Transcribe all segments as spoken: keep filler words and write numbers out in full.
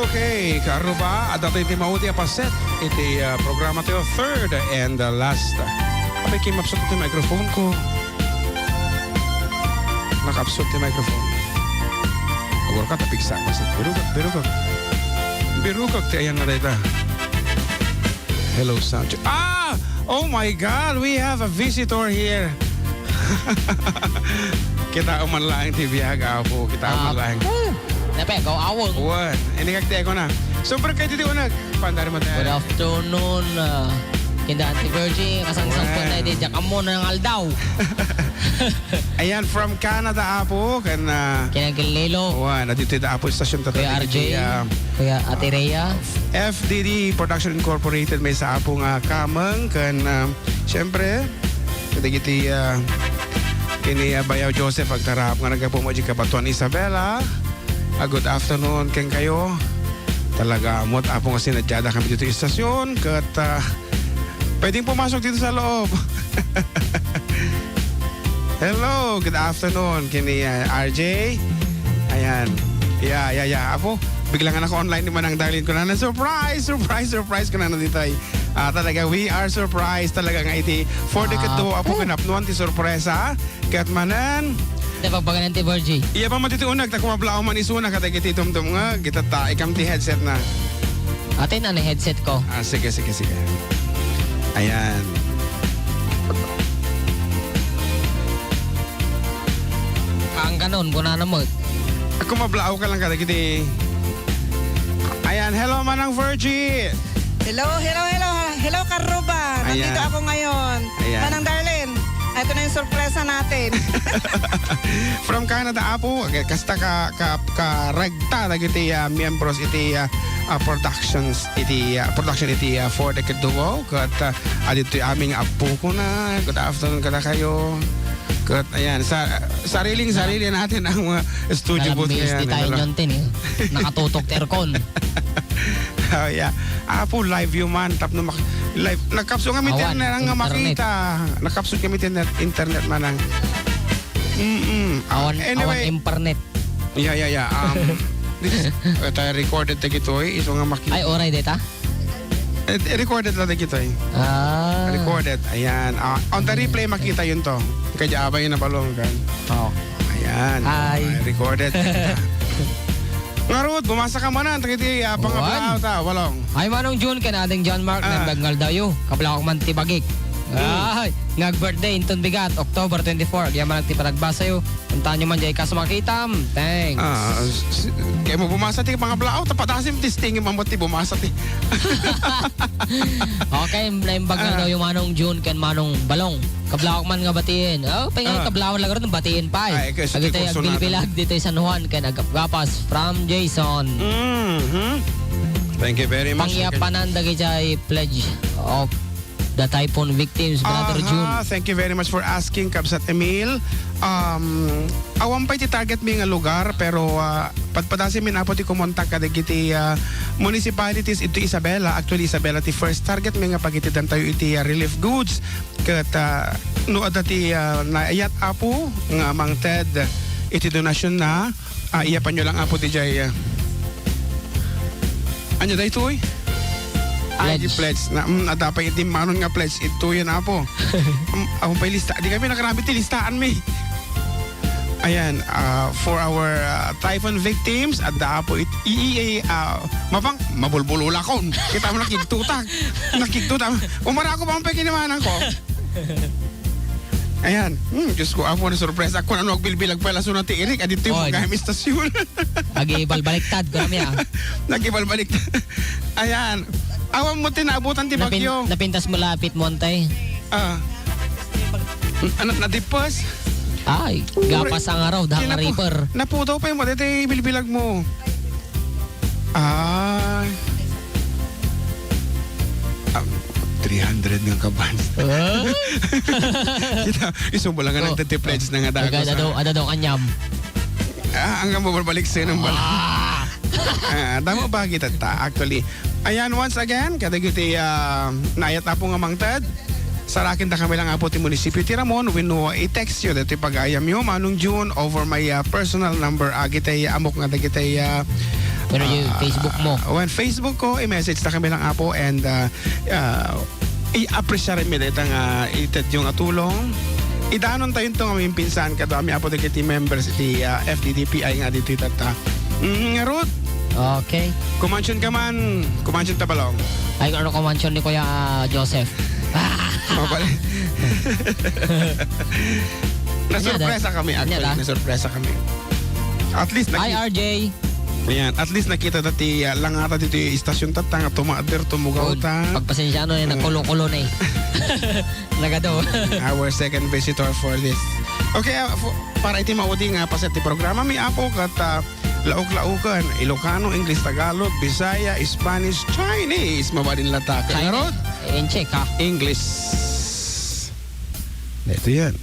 Okay, kaarruba, adda tayo ti maudi a paset iti, ah, programa tayo, third and the last. Apay, kimapsut ti microphone ko. Nakapsut ti microphone. Agurka, tapigsa, paset. Birukak, birukak. Birukak, ti ayan na dayta. Hello, sound check. Ah! Oh my God, we have a visitor here. Kita man laeng ti biag, Apo. Kita man laeng. Apo. Nape, go awang. Wen, inikagteko na. Super kayo didi unag. Pandari mo tayo. Good afternoon, ah, kinda Auntie Virgie. Kasangsaw po tayo di Jakamon ng Aldaw. Ayan, from Canada, Apo, kan, ah, Kinagililo. Wan, adito ita, Apo, istasyon ta Kuya dagiti, R J, ah, Kuya Ate Rhea. F D D Production Incorporated, maysa, Apo, nga kameng, kan, ah, siyempre, kadagiti, ah, kini, ah, Bayaw Joseph, agtarap nga naggapu mo di Kabatuan Isabela. Ah, good afternoon, kenkayo. Talaga, amot, Apo, nga sinadya da kami dito istasyon, ket, ah, pwedeng pumasok dito sa loob. Hello, good afternoon, kini, ah, R J. Ayan. Yeah, yeah, yeah. Apo, bigla nga naka-online ni Manang Darlene ko na, na surprise, surprise, surprise ko na, na ditoy. Ah, talaga, we are surprised talaga nga iti for the Ah. Katuo, Apo, kinapnuan ti sorpresa. Ket manen, Di ba, pagbagan ti Virgie? Iya pa matitiunag, ta kumablaaw man isuna kadagiti tumtumngeg, itatta, ikam ti headset na. Ate, na ni headset ko. Ah, sige, sige, sige. Ayan. Ang kanon, kunana mo. Kumablaaw ka lang kadagiti. Ayan, hello, Manang Virgie. Hello, hello, hello. Hello, Karuba. Ayan. Nandito ako ngayon. Ayan. Manang Darlene, ito na yung sorpresa natin. From Canada, Apo, kasta ka, ka, karegta dagiti, ah, miyembros iti, ah, ah, productions, iti, ah, production iti, ah, For the Kid Duo, ket, ah, aditoy aming apo ko na. Good afternoon kadakayo. Ket, ayan, sa, sariling-sarili natin ang mga studio booth. Nalambis ngayon, di tayo ano? Nyontin, eh. Nakatutok ti aircon. Oh, yeah. Apo, live yun man. Tapno mak-, live. Nagkapso kami internet, nga makita. Nagkapso kami internet, internet manang. Mm-mm. Awan, anyway. Awan internet. Yeah, yeah, yeah. Um, this is, uh, tayo recorded ta gitoy. Iso nga makita. Ay, oray deta? Eh, recorded lang na kita eh. Ah. Recorded. Ayan. Ah, on the replay, makita yun to. Kaya abay na balong kan. Oh. Ayan. Ay. Ay, recorded. Ngarud, bumasa ka manan, tagay ti, ah, pangablaw ta, walong. Ay, Manong June, ken Ading John Mark, ah, nagbagngal daw yu. Kablaw man ti bagik. Hmm. Ay, ngag birthday, inton bigat, October twenty-four. Agyaman ti panagbasayo. Punta nyo man jay kas makitam. Thanks. Ah, s-, s-, kaya mo bumasa ti pangablaaw, tapadasim ti stingim amot ti bumasa ti. Okay, naimbag na daw yung Manong June ken Manong Balong. Kablaok man nga batiin. Oh, pay nga kablawan lang ron, batiin pa eh. Ay, kasi agitay kurso agbilbilag natin. Dito San Juan, kay nagapgapas from Jason. Mhm. Thank you very much. Pangyapanan dagiti pledge of the typhoon victims, Brother June. Aha, thank you very much for asking, Kabsat Emil. Um, awan pay ti target mi nga lugar, pero, ah, padpadasim mi napo ti kumontak kadagiti, ah, municipalities iti Isabela. Actually, Isabela ti first target mi nga pagitidan tayo iti, ah, relief goods. Ket, ah, no adda ti, ah, naayat, Apo, nga mangted iti donasyon na, Ah, iyapan nyo lang, Apo, ti jay, ah. Anya daytoy? Ay, di pledge. Pledge na, mm, adda pay iti manon nga pledge. Ito yan, Apo. Mm, ako pa'y lista. Di kami nakarami ti listaan, mi. Ayan, ah, for our, ah, typhoon victims, adda, Apo, it, i, i, i, ah, mapang, mabulbululakon. Kita mo, nakigtutak. Nakigtutak. Umara ako, pang pay kinamanang ko. Ayan. Hmm, Diyos ko, Apo, na surprise. Ako na no, agbilbilag pala, so na ti Eric, adito yung mga istasyon. Agibalbaliktad, ko kami, ah. Nagibalbaliktad. Ayan. Awan mo tinaabutan ti bagyo. Napintas mo lapit mo, antay. Ah. Ano, nadipos? Ay, gapas ang araw, dahil nga reaper. Napudaw pa yung matete, bilbilag mo. Ah. Ah, three hundred nga kabans. Ah? Kita, isumbo lang nga nagtitipledge na nga dagos, ada daw, ah. Ada daw kanyam. Ah, hanggang mabalik sa nang bala. Ah! Ah, tama ba kita ta? Actually, ayan, once again, kadagiti, ah, naayat na po nga mangted. Saraken dakami lang, Apo, ti munisipio ti Ramon, wenno i-text yo daytoy pag-ayamyo, Manong June, over my, ah, personal number, ah, dagiti ammok nga dagiti, ah, Pero yung ah, Facebook mo. Wen Facebook ko, i-message dakami lang, Apo, and, ah, ah, i-appreciate mi dayta nga itedyo nga tulong. Idanon tayo ito nga maminsan kadua mi, Apo, dagiti members iti, ah, F D D P I nga ditoy tatta. Mm, ngarud. Okay. Kumansion ka man, kumansion ta balong. Ay, ano kumansion ni Kuya Joseph? Mabali. Nasurpresa kami, actually. Anya da? Nasurpresa kami. At least, Hi, naki- R J. Ayan, at least nakita ta ti, ah, langata ditoy istasyon tatta nga tumader, tumugaw ta. Pagpasensya no, eh, nagkulo-kulo na eh. Nagado. Our second visitor for this. Okay, ah, fo-, para iti maudi nga paset ti programa mi, Apo, ket, ah, lauk-lauken, Ilocano, English, Tagalog, Bisaya, Spanish, Chinese, mabalin latta. China. Ngarud? Enche ka. English. Ito yan.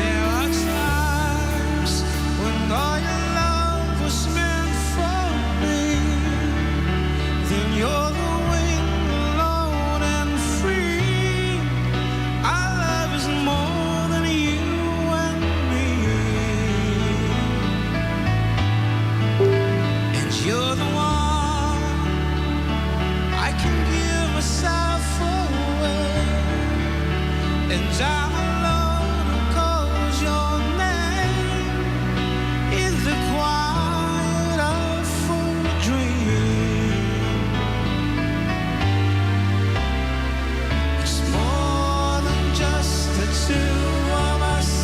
There are times when all your love was meant for me, then you're the wind alone and free. Our love is more than you and me. And you're the one I can give myself away. And I'm alone who calls your name in the quiet of a dream. It's more than just the two of us,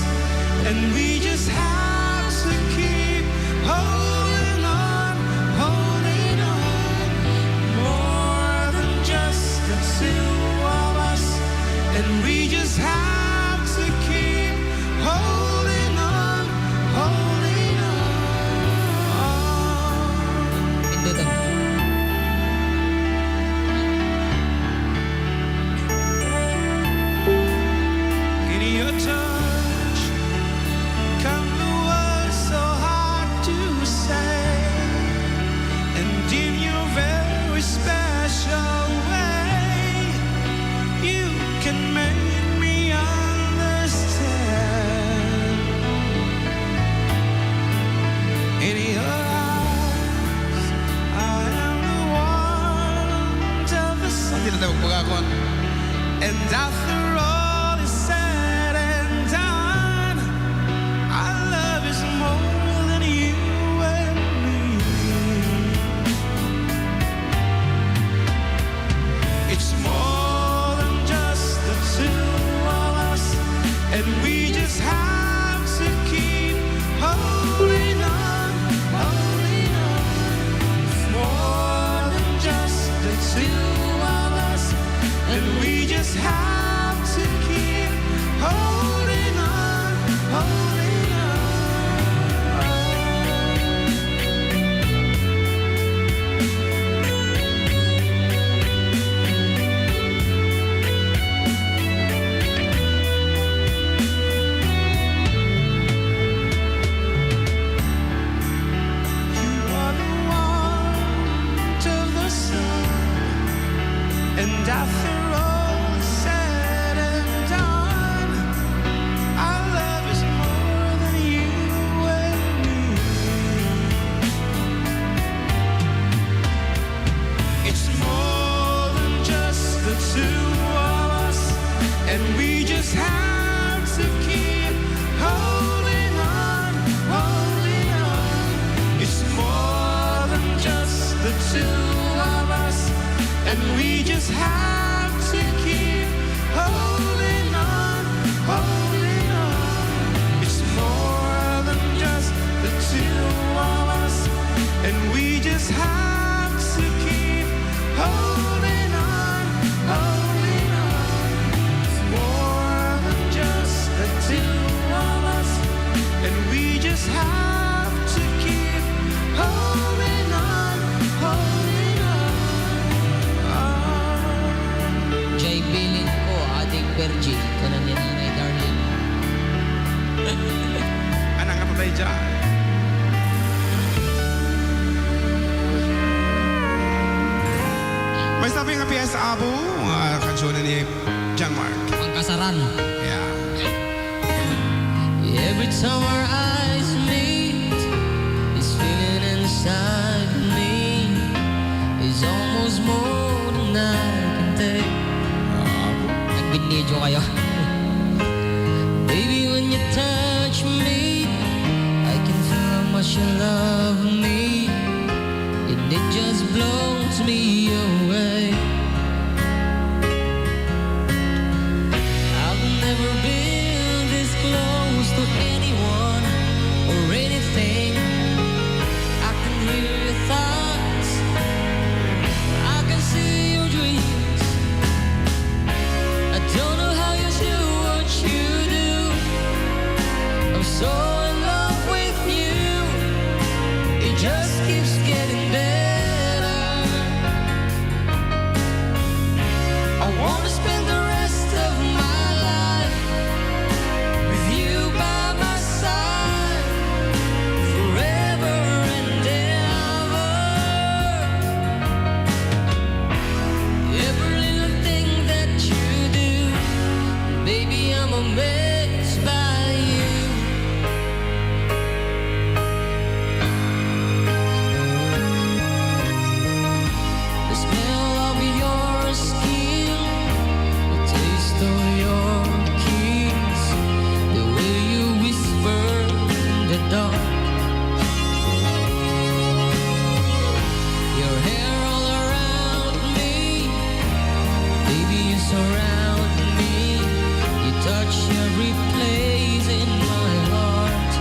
and we just have to keep holding on, holding on. More than just the two of us, and we just have to keep holding on, holding on. Pindutan. In your touch come the words so hard to say, and in your very special way, you can make me understand. In your eyes, I am the warmth of the sun. Hindi na tayo magpagakon. And after all is said and done, our love is more than you and me. It's more than just the two of us, and we just have to keep holding on, holding on. It's more than just the two of us, and we just have to keep holding on, holding on. You are the warmth of the sun, and after all is said and done, our love is more than you and me. It's more than just the two of us, and we just have to keep holding on, holding on. It's more than just the two of us, and we just have to keep holding on, holding on. It's more than just the two of us, and we just have to keep holding on, holding on. It's more than just the two of us, and we just May sabi nga P S Abu, ah, kansunan ni John Mark. Pangkasaran. Yeah. Every time our eyes meet, this feeling inside me is almost more than I can take. Nagbinidyo kayo. Baby, when you touch me, I can feel how much you love me, and it just blows me away. I've never been this close to anyone or anything. I can hear your thoughts. I can see your dreams. I don't know how you do what you do. I'm so in love with you. It just keeps getting better. I wanna spend the rest of my life with you by my side forever and ever. Every little thing that you do, baby, I'm amazed by you. The smell of your skin, the taste of your kiss, the way you whisper in the dark. Your hair all around me, baby, you surround me. You touch every place in my heart.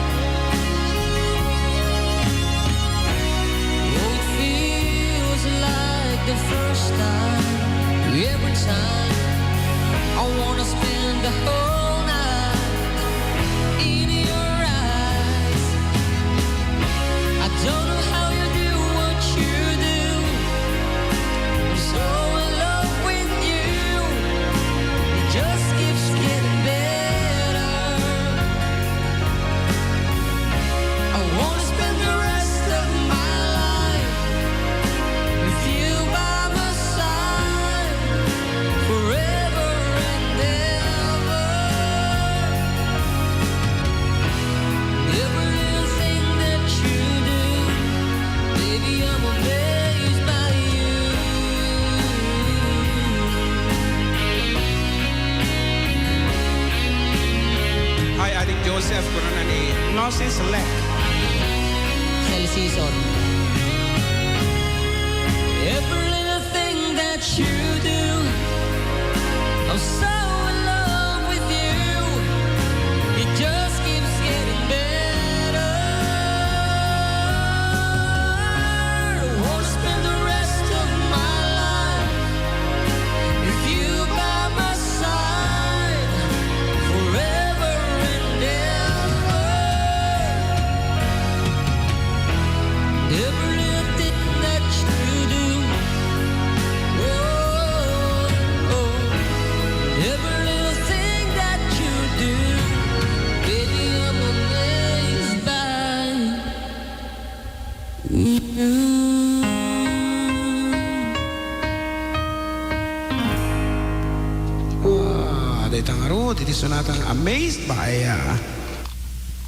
Oh, it feels like the first time. Every time I wanna spend the whole night in your eyes. I don't know how you do what you do. I'm so in love with you. It just keeps getting better. I wanna spend the rest of my life with you by my side forever and ever. Every little thing that you do, baby, I'm amazed by you. Hi, Aling Joseph, kuna na ni Gnosis Lek. Cell season. Every little thing that you do, I'm so in love with you. It just keeps getting better. I wanna spend the rest of my life with you by my side forever and ever. Every little thing that you do, oh, oh, every little thing that you do, baby, I'm amazed by you. Ah, dayta ngarud iti sonatang Amazed by, ah,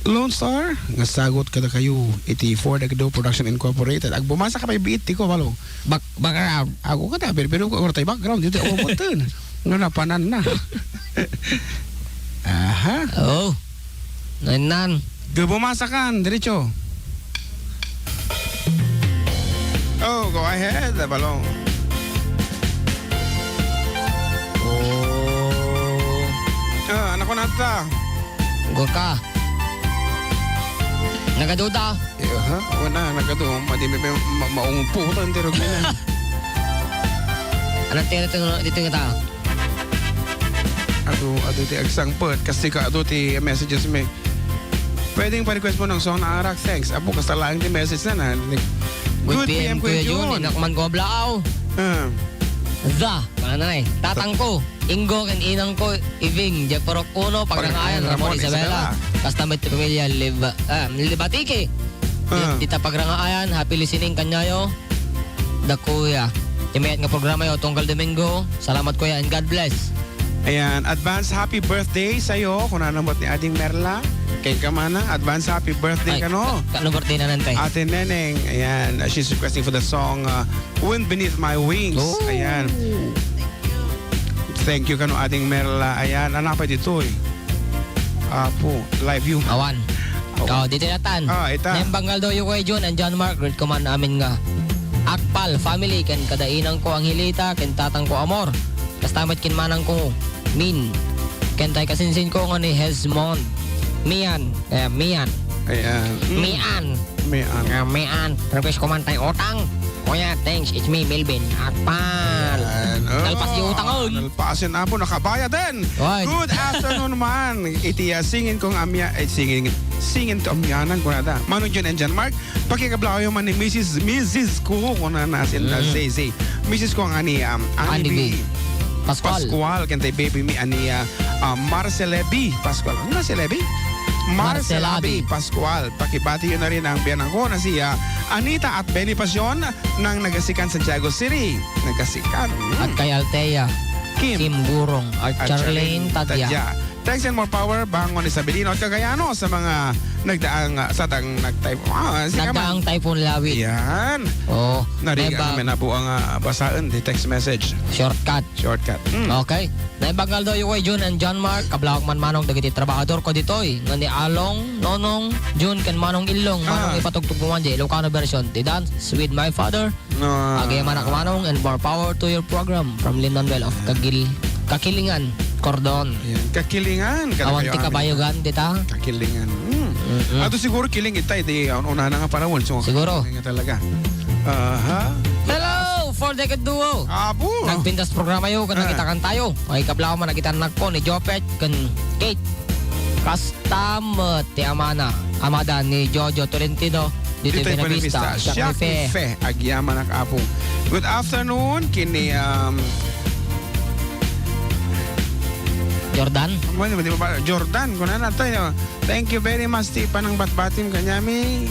Lone Star nga sagut kadakayo iti Ford Agdo Production Incorporated. Agbumasak pay biit ti ko, balo. Bak-, background. Ako kada, pero, pero ko, tay background, dito ako button. No, napanan na. Aha. Oh. Nainnan. Go, bumasakan, diretso. Oh, go ahead, balong. Oh. Ah, anak ko na ta. Gurka. Nagaduda. Eh, ha? Wala, nagadu-, madi mi ma-, maungpo ko, tanda, rog na. Ano, tira, tira, dito nga ta? Adu, adu ti agsangpet, kasi ka adu ti messages mi. Pwedeng pa-request mo ng song na arak, thanks. Apo, kasta laeng ti message na na. Good P M, Kuya Jun. Inakman ko ablaaw. Ah. The, ano na eh, tatang ko, Ingo, ken inang ko, Iving, Jeff Purok Uno, Pagrangayan, Pagrangayan, Ramon, Ramon, Isabela. Isabela. Kasta met ti pamilya, Liba-, ah, Libatiki. Ah. Dita Pagrangayan, happy listening kaniayo. Da kuya. Ti mayat nga programa yo, tunggal Domingo. Salamat, kuya, and God bless. Ayan, advance happy birthday sa'yo, kunana met ni Ading Merla. Kenka manen, advance happy birthday. Ay, kano? Ka-, kano birthday na nante? Ate Neneng, ayan, uh, she's requesting for the song, uh, Wind Beneath My Wings. Oh. Ayan. Thank you kano Ading Merla. Ayan, ano pa dito eh? Apo, live view. Awan. Awan. Oh, dito na tan. Ah, ita. Naimbag nga aldaw yo, Kuya Jun and John Mark, greet ko man amin nga Akpal family, ken kada inang ko Angelita, ken tatang ko Amor. Kasta met ken manang ko, Min. Ken tay kasinsin ko nga ni Hesmond. Mian. Eh, Mian. Ayan. Mm. Mian. Mian. Ah, Mian. Request ko man tay utang. Kuya, thanks. It's me, Melvin. Akpal. Ayan. Oh, nalpas di utang, oh. Nalpasen, apo, nakabayad din. Oy. Good afternoon man. Iti, ah, singin kong amia-, eh, singin, singin to amianan, kunada. Manong Jun and John Mark, pakikablayo man ni Missus, Missus ko, kunana, sin, ah, Mm. Zay Zay. Missus ko nga ni, um, Annie Annie B. B. Pascual. Pascual, ken tay baby mi, ani, ah, ah, Marcela B. Pascual. Ano, Marcela B? Marcela Marcela B. B. Pascual. Pakibati yo na rin ang biyanan ko na si, ah, Anita at Benny Pasion ng Nagasikan, Santiago City. Nagasikan. Mm. At kay Althea, Kim. Kim Gurong, at At Charlene Charlene Tadia. Tadia. Thanks and more power, Bangon Isabelino at Cagayano sa mga nagdaang, ah, sa dang nag-type. Ah, si Kaman. Nagdaang Typhoon Lawit. Yan. Oh, Nariga naimbag. Namin na po ang, ah, basaen, the text message. Shortcut. Shortcut. Mm. Okay. Naimbag nga aldaw yo, Kuya Jun and John Mark, kablawak man manong dagiti trabahador ko ditoy, nga ni Along, Nonong, Jun, ken Manong Illong, manong Ah. ipatugtog mo man di Ilocano version, ti Dance with My Father. Ah. Agyamanak manong and more power to your program from Lin-Manuel of Kagil-, Kakilingan, Cordon. Ayan, Kakilingan, kada Awan kayo ti amin. Kabayogan, dita? Kakilingan. Hmm. Mm-mm. Ato siguro kiling itay, di, un-, unana nga panahon, so, Siguro. Kakilingan talaga. Aha. Hello, Four Decade Duo. Apo. Nagpintas programa yo, kan Ah. nagitakan tayo. Ay, kablaw man, nagitan nakko ni Jopet, kan Kate. Kas Tam, uh, ti amana, amada ni Jojo Tolentino, ditoy Ditoy Buenavista, Buenavista. Siak ni Fe. Fe, agyamanak, Apo. Good afternoon, kini, um, Jordan? Ano, di ba, Jordan, kunana to, eh, thank you very much, ti panangbatbatim kaniami.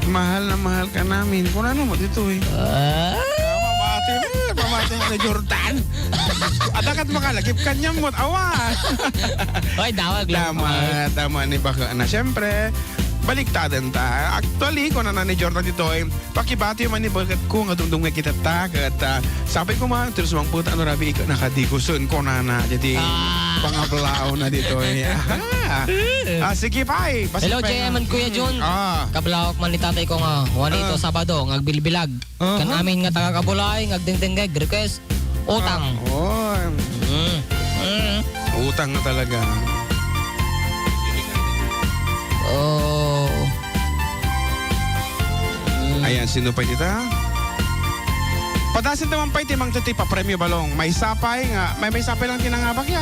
Mahal na mahal ka namin. Kunana mo, dito, eh. Ah? Pamati, eh, pamati mo ni Jordan. Adakat makalagip kaniam mo, awa. Oy, dawag lang. Tama, tama ni baka na. Siyempre, baliktadan ta. Actually, kung ano ni Jordan dito, eh, pakibati man ni bagat ko nga dumdum nga kita ta, ket, ah, sabi ko man, terus mang puta, ano, rabi, ikaw nakadigusun ko na na. Jadi, Ah. pangablao na dito, eh. Aha. Ah, sige, pay. Basta Hello, pa J M and Kuya Jun. Ah. Kablawak man ni tatay ko nga, Juanito Ah. Sabado, nga agbilbilag. Aha. Kan amin nga taga Kabulay, nga agdengdengeg, request, Utang. Ah, oo. Mm. Mm. Utang na talaga. Oh. Mm. Ayan, sino pa dita? Padasen naman pa iti mangted ti papremio, Balong. Maysa pay nga, may, maysa pay lang ti nangabak ya.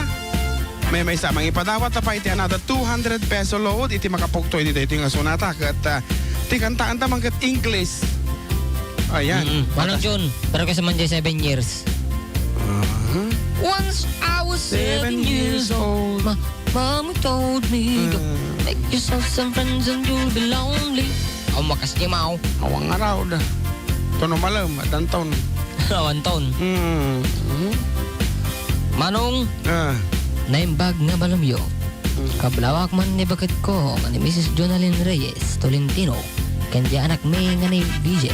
May, maysa, mangipadawat ta pay iti another two hundred peso load iti makapugtoy ditoy, iti nga sonata. Ket, ah, ti kantaan ta man ket English. Ayan. Mm-mm. Manang Jun, pero kasi man di seven years. Aha. Once I was seven years old, my mama told me, "Go make yourself some friends and you'll be lonely." Aw, makas di mao. Awang araw da. Tono malam, adanton. Awanton. Mm. Mhm. Manong, Ah. naimbag nga balumyo. Mm. Kablawak man ni baket ko, nga ni Missus Jonalyn Reyes Tolentino. Ken di anakmi nga ni B J.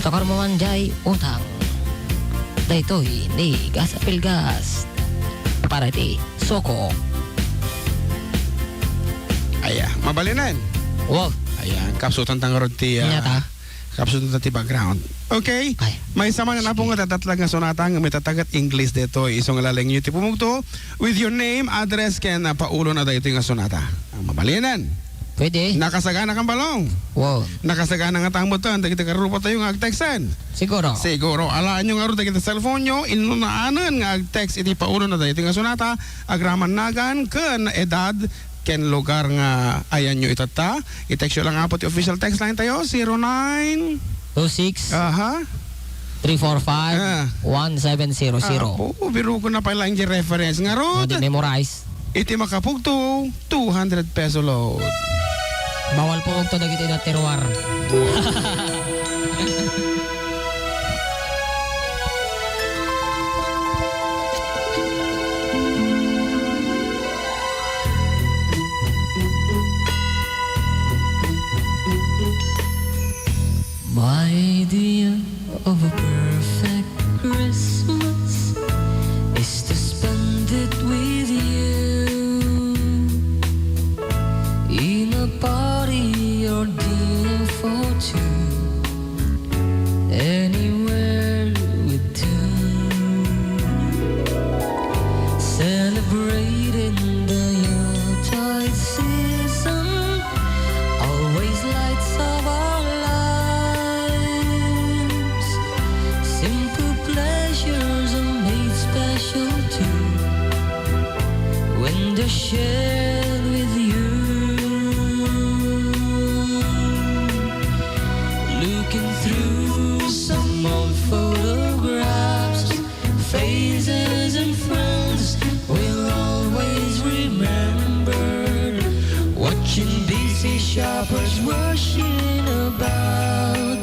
Sakar mo man jay utang. Daytoy ni Gas Apil Gas. Para ti Soko. Aya, mabalinen. Wow. Ayan, kapsutan ta ngarud ti, ah, Nyata. kapsutan ta ti background. Okay? Ay. Maysa man nga Sige. Apo nga dadatlag nga sonata nga mitatagat English detoy. Isu nga lalengyo ti pumugto with your name, address, ken, ah, paulo na daytoy nga sonata. Ang mabalinen. Pwede. Nakasagana kan balong. Wow. Nakasagana nga tambutan, dagiti karrupo tayo nga agtexten. Siguro. Siguro. Alaenyo ngarud dagiti cellphone nyo, inunaanen nga agtext iti paulo na daytoy nga sonata, agraman nagan, ken edad, ken lugar nga ayanyo itatta. I-text yo lang, Apo, ti official text line tayo, zero nine. Two six. Aha. Three four five, one seven zero zero. Ah. Apo, biro ko na pala ang reference. Ngarud, adi memorize. Iti makapugto, two hundred peso load. Bawal pumugto dagiti da terroir. My idea of a perfect Christmas is to spend it with you in a party or dinner for two, anywhere with two. Celebrating the Yuletide season always lights up our lives. Simple pleasures are made special too when they're shared with you. Looking through some old photographs, faces and friends we'll always remember. Watching busy shoppers rushing about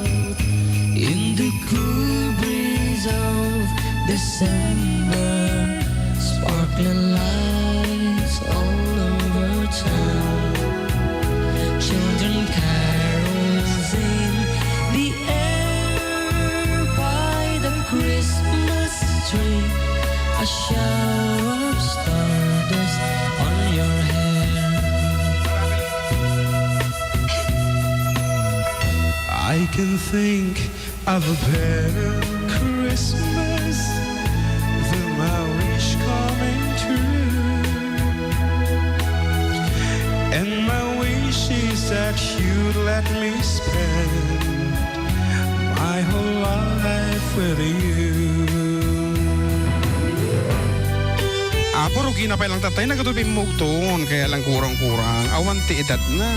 in the cool breeze of December. Sparkling lights all over town. Children carols in the air by the Christmas tree, a shower of stardust on your hair. I can think of a better Christmas than my wish coming true. And my wish is that you'd let me spend my whole life with you. Apo, rugi na pay lang tatay, nagtutupi mo ugton, kaya lang kurang-kurang. Awan ti edad na.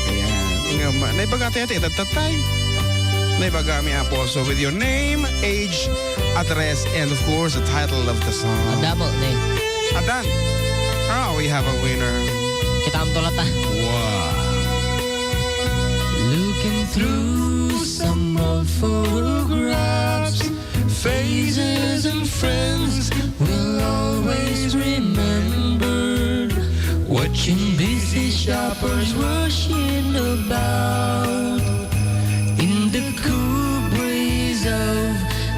Ayan. Nga ma-, naibaga tayo ti edad tatay. Naibaga mi, Apo. So, with your name, age, address, and of course, the title of the song. Adamo, ne. Adan. Ah, we have a winner. Kita ang tulata. Wow. Looking through some old photographs, faces and friends we'll always remember. Watching busy shoppers rushing about in the cool breeze of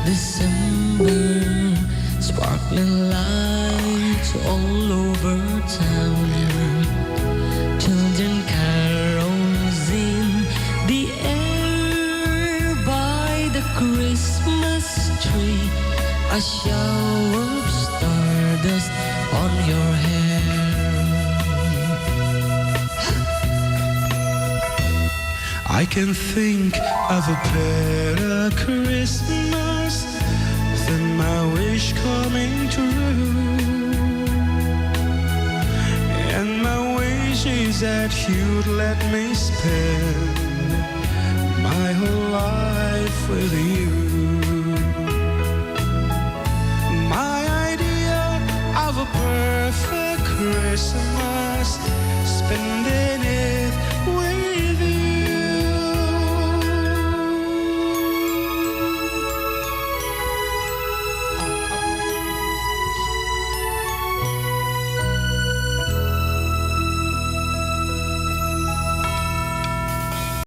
December. Sparkling lights all over town. Children carols in the air by the Christmas tree. A shower of stardust on your hair. I can think of a better Christmas than my wish coming true. And my wish is that you'd let me spend my whole life with you. My idea of a perfect Christmas, spending